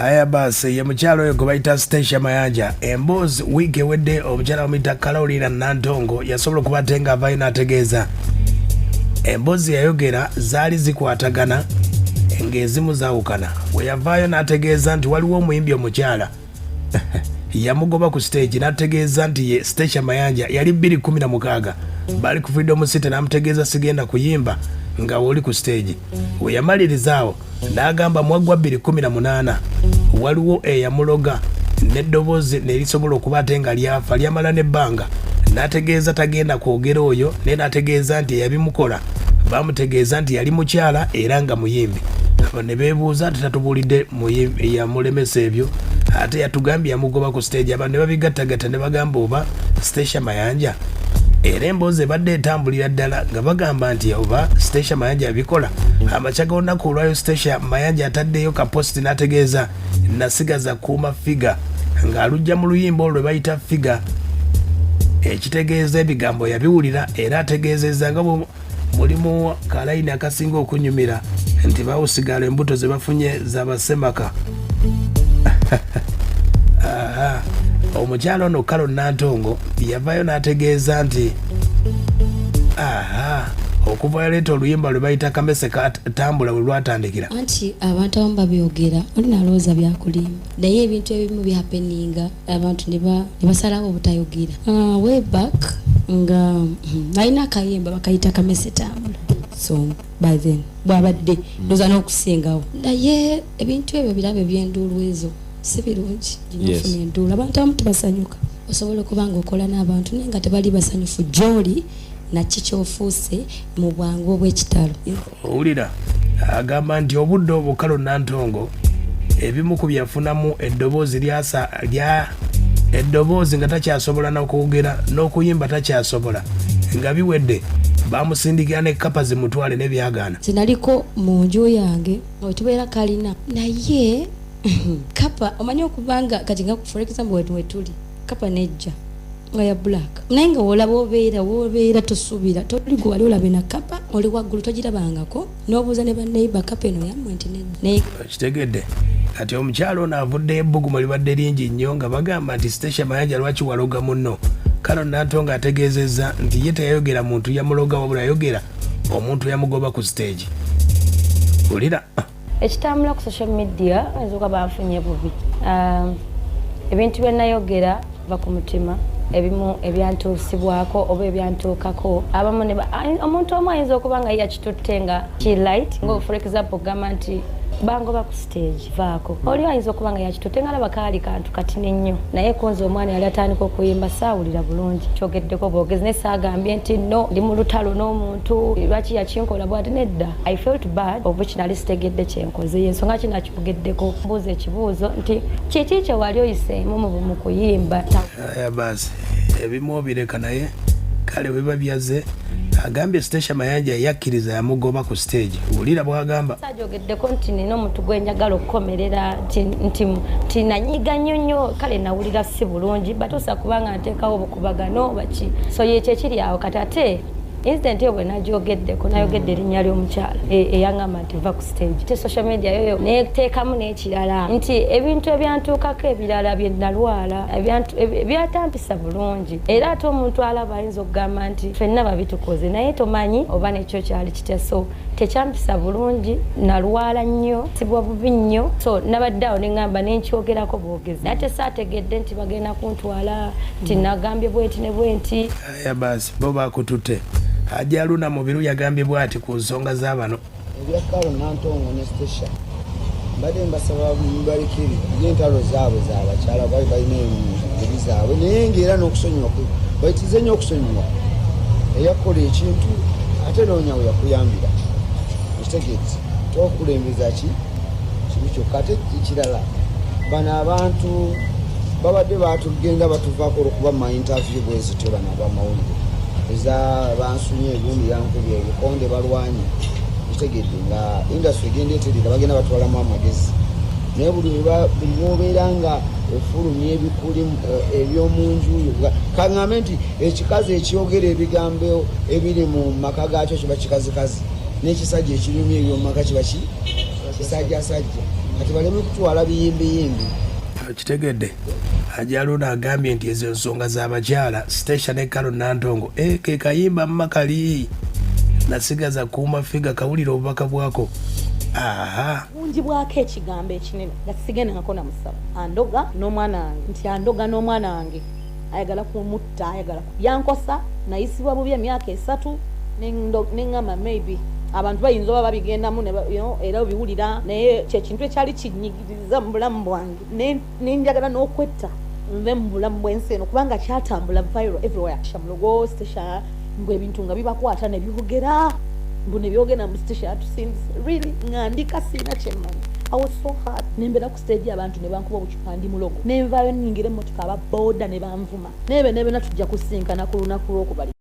Aya basi, ye mukyala oyo gwe bayita Stecia Mayanja. Emboozi wiiki ewedde omukyala bamuyita Carolina Nantongo yasobola okuba ate nga avaayo n'ategeeza emboozi yayogera zaali zikwatagana ng'ezimu zaawukana. We yavaayo n'ategeeza nti waliwo omuyimbi omukyala yamugoba ku siteegi n'ategeeza nti ye Stecia Mayanja yali 2016 baali ku Freedom City n'amutegeeza sigenda kuyimba nga woli ku siteegi. We yamaliriza awo n'agamba mwaggwa 2018 waliwo eyamuloga n'eddoboozi ne lisobola okuba ate nga lyafa lyamala n'ebbanga n'ategeeza tagenda kwogera oyo naye n'ategeeza nti eyabimukola bamutegeeza nti yali mukyala era nga muyimbi. Abo ne beebuuza ate tatubuulidde yamulemesa ebyo ate yatugambye yamugoba ku siteegi. Abantu ne babigattagatta ne bagamba oba Stecia Mayanja era emboozi ebadde etambulira ddala nga bagamba nti oba Stecia Mayanja yabikola. Amakya g'olunaku olwayo Stecia Mayanja ataddeyo ka post n'ategeeza nasigaza kuuma figa ng'alujja mu luyimba olwo lwe bayita figa ekitegeeza ebigambo yabiwulira era ategeezezza nga mulimu kalayini akasinga okunyumira nti bawusigala embuto ze bafunye zabasemaka. Omukyala ono Carol Nantongo yavaayo n'ategeeza nti aha okuva yaleeta oluyimba lwe bayita kamese katambula bwe lwatandikira. Anti abantu abamu babyogera oli nalowooza byakulimba, naye ebintu ebimu byapeninga abantu ne basalawo obutayogera. Way back nga alina akayimba bakayita kamese tambula, so by then bwabadde ndoza n'okusingawo, naye ebintu ebyo birabo ebyenduulu ezo si birungi. Ginafuna enduulu, abantu abamu tebasanyuka. Osobola okuba nga okola n'abantu naye nga tebali basanyufu gy'oli naki kyofuuse mu bwangu obw'ekitalo. Owulira agamba nti obudde obwo Carol Nantongo ebimu ku byafunamu eddoboozi lyasa lya eddoboozi nga takyasobola n'okwogera n'okuyimba takyasobola nga biwedde bamusindikira ne kapa zimutwale ne byagaana. Nze naliko mu nju yange wetubeera kalina naye kapa omanyi okubanga kati nga for example wetuli kapa nejja nga ya black naye nga wolaba obeera wobeera tosuubira toli gwe wali olabe na kapa oli waggulu togirabangako n'obuuza ne baneiba kapa eno yammwe nti nedda. Okitegedde kati omukyala ono avuddeyo ebbugumu libadde lingi nnyo nga bagamba nti Stecia Mayanja lwaki waloga munno. Carol Nantongo ategeezezza nti ye teyayogera muntu yamuloga wabula yayogera omuntu yamugoba ku siteegi. Wulira. Ekitambula ku social media oyinza okuba banfunye bubi. Ebintu bye nayogera va ku mutima, ebimu ebyantuusibwako oba ebyantuukako abamu ne omuntu omu ayinza okuba nga yakitutte nga ki light, nga for example okugamba nti bangoba ku stage vaako, oli ayinza okuba nga yakitutte nga alaba kaali kantu katini nnyo, naye kunze omwana yali atandika okuyimba saawulira bulungi kyogeddeko bwogezi, naye saagambye nti no ndi mu lutalo n'omuntu lwaki yakinkola bwati, nedda. I felt bad of which nali sitegedde kyenkoze, yensonga ki nakyogeddeko. Mbuuza ekibuuzo nti kiki kye wali oyiseemu mu kuyimba? Aya basi ebimu obireka naye kale biba byaze. Agambye Stecia Mayanja yakkiriza yamugoba ku stage. Wulira bw'agamba. Sajogeddeko nti nina omuntu gwe njagala okukomerera nti nanyiga nnyo nnyo, kale nawulira si bulungi batuusa kubanga nteekawo obukubagano baki, so yekyo ekiri awo. Kati ate incident eyo bwe nagyogeddeko nayogedde erinnya ly'omukyala eyaŋŋamba nti va ku stage, te social media yoyo neteekamu n'ekirala nti ebintu ebyantuukako ebirala bye nalwala byatampisa bulungi, era ate omuntu alaba ayinza okugamba nti ffenna babitukoze naye tomanyi oba nekyo kyali kitya, so tekyampisa bulungi, nalwala nnyo, sibwa bubi nnyo, so nabadde awo neŋŋamba nenkyogerako bwogezi, naye tesaategedde nti bagenda kuntwala nti nagambye bwenti ne bwenti. Aya basi bo bakututte. Haji Haruna Mubiru yagambye bw'ati ku nsonga za bano. Ebya Carol Nantongo ne Stecia mbadde mbasaba mubalekere entalo zaabwe z'abakyala bali balina engebi zaabwe, naye ng'era n'okusonyiwa bayitirize nnyo okusonyiwa. Eyakola ekintu ate noonya we yakuyambira, okitegeeza tokulembeza ki kibi kyokka. Ate ekirala bano abantu babadde batugenda batuvaako olwokuba mu interview bwe zityo, bano abamawulire eza bansunye egundi yankubye ebikonde balwanye, kitegedde nga industry egenda eterera, bagenda batwalamu amagezi, naye buli lwobeera nga ofulumya ebikuli ebyomunju yo, kaŋŋambe nti ekikazi ekyogera ebigambo ebiri mu maka gaakyo kiba kikazikazi, n'ekisajja ekinyumya ebyomumaka kiba kisajjasajja. Kati baleme kutwala biyimbiyimbi. Okitegedde? Haji Haruna agambye nti ezo ensonga z'abakyala Stecia ne Carol Nantongo. Ke kayimba mma kali nasigaza kuuma figa kawulira obubaka bwako. Aha. Bungi bwako ekigambo ekinene nga sigendangako na musawo andoga n'omwana wange nti andoga n'omwana wange ayagala kumutta, ayagala yankosa, nayisibwa bubi emyaka 3, neŋŋamba maybe abantu bayinza oba babigendamu era obiwulira, naye kyekintu ekyali kinyigiriza mu bulamu bwange. Nenjagala n'okwetta nve mu bulamu bw'ensi eno kubanga kyatambula viral everywhere. Shamulogo Stecia mbu ebintu nga bibakwata ne byogera, mbu ne byogera mbu Stecia yatusindise. Really nga ndika siina kyemmanyi. I was so hard. Nembeera ku stage abantu ne bankuba obucupa ndi mulogo, nenvaayo nnyingira emmotoka aba boda ne banvuma. Naye bena bena tujja kusinkana ku lunaku lw'okubali.